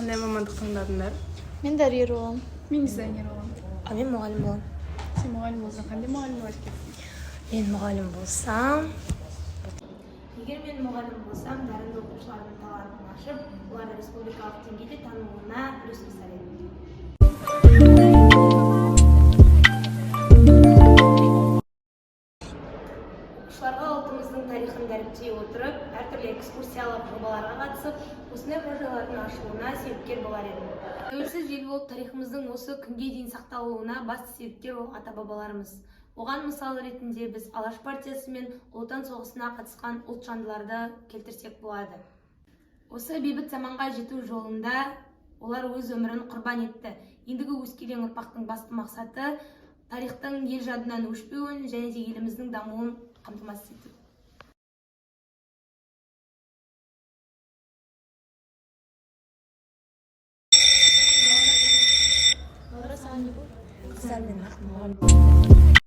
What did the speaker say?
Қандай мамандық таңдадыңдар? Мен дәрігер боламын. Мен дизайнер боламын. А мен мұғалім боламын. Сен мұғалім болсаң, қандай мұғалім болады екенсің? Мен мұғалім болсам, егер мен мұғалім болсам, дарынды оқушылардың талантын ашып, оларды республикалық деңгейде танылуына үлес қосар едім. Оқушыларға ұлтымыздың тарихын дәріптей отырып, әртүрлі экскурсиялық жобаларға қатысып, осындай прожелардың ашылуына себепкер болар едім. Тәуелсіз ел болып, тарихымыздың осы күнге дейін сақталуына басты себепкер ол ата бабаларымыз. Оған мысал ретінде біз Алаш партиясы мен Ұлы Отан соғысына қатысқан ұлтжандыларды келтірсек болады. Осы бейбіт заманға жету жолында олар өз өмірін құрбан етті. Ендігі өскелең ұрпақтың басты мақсаты тарихтың ел жадынан өшпеуін және де еліміздің дамуын қамтамасыз ету. Лаура, саған не болды? Қыздар, мен нақты мұғалім.